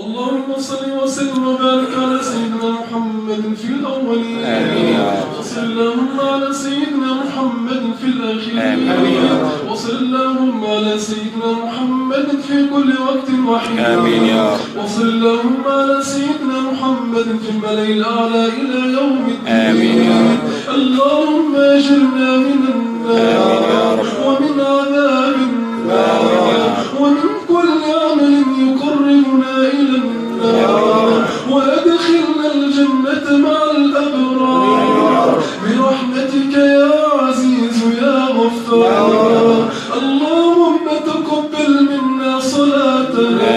اللهم صل وسلم وبارك على سيدنا محمد في الأولين. آمين يا رب. وصل اللهم على سيدنا محمد في الآخرين. آمين يا رب. وصل اللهم على سيدنا محمد في كل وقت وحين. آمين يا رب. وصل اللهم على سيدنا محمد في الملأ الأعلى إلى يوم الدين. آمين يا رب. اللهم أجرنا من آمين يا النار رب. ومن عذاب النار آمين يا رب. ومن كل عمل يقربنا إلى النار، وأدخلنا الجنة مع الأبرار برحمتك يا عزيز يا غفار. اللهم تقبل منا صلاتنا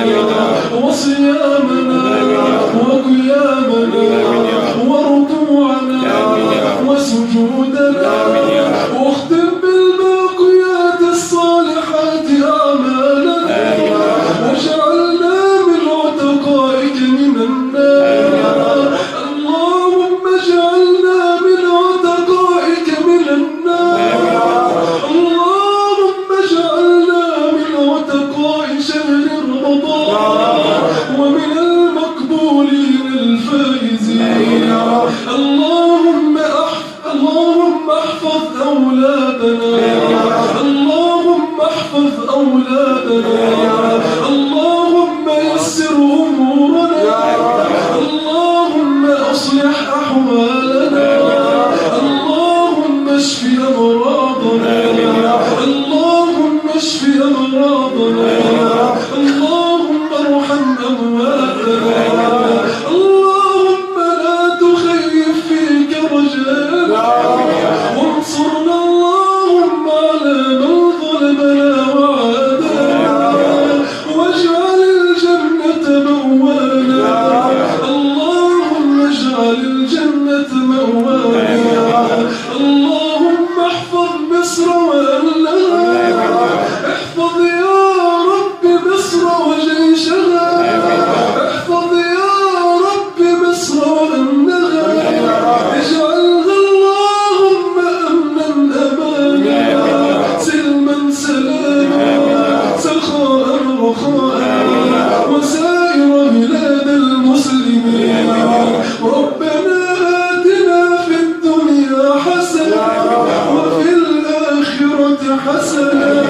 وصيامنا وقيامنا وركوعنا وسجودنا، واختم بالباقيات الصالحات أعمالنا، واجعلنا من عتقائك من النار. اللهم اجعلنا من عتقائك من النار. اللهم اجعلنا من عتقاء شهر رمضان ومن المقبولين الفائزين. اللهم احفظ أولادنا، اللهم احفظ أولادنا، اللهم يسر أمورنا، اللهم أصلح أحوالنا، اللهم اشف أمراضنا، اللهم اشف أمراضنا، اللهم ارحم أمواتنا، اللهم لا تخيب فيك رجانا، وانصرنا اللهم على من ظلمنا وعادانا، واجعل الجنة مأوانا. اللهم اجعل الجنة مأوانا. اللهم احفظ مصر وأهلها، احفظ يا رب مصر وجيشها، احفظ يا رب مصر وأمنها، اجعلها اللهم أمنا أمانا، سلما سلاما، سخاء رخاء، وسائر بلاد المسلمين. ربنا آتنا في الدنيا حسنة وفي الآخرة حسنة.